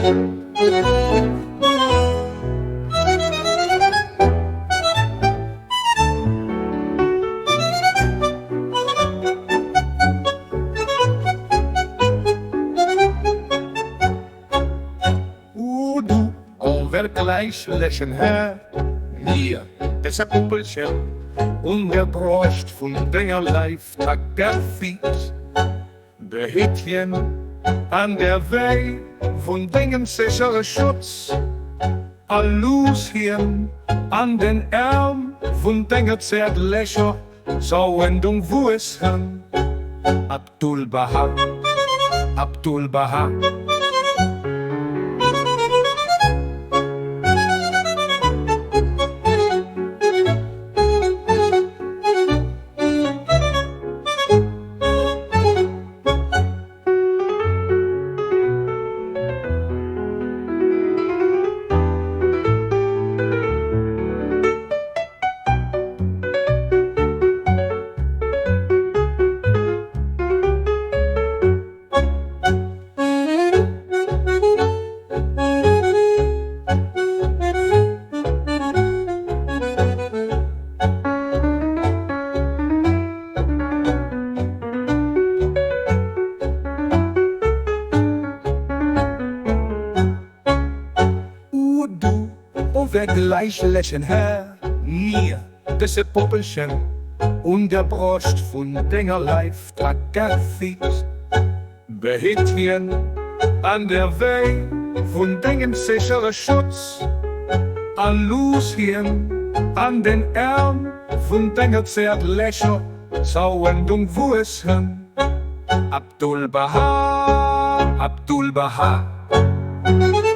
O du, o ווער גלייכלעכן הער מיר, דעסע פּופּלשען און דער ברוסט פון דער לייף טאַגערפיט, באהיט ים אן דער וויי פון דעם זיכערע שוץ, א לוז ים אן דען ערם פון דער צערטלעכער צוענדונג וואו עס הן אבדול באהא, אבדול באהא. O du, o ווער גלייכלעכן הער מיר, דעסע פּופּלשען און דער ברוסט פון דער לייף טאַגערפיט, באהיט ים אן דער וויי פון דעם זיכערע שוץ, א לוז ים אן דען ערם פון דער צערטלעכער צוענדונג וואו עס הן אבדול באהא, אבדול באהא.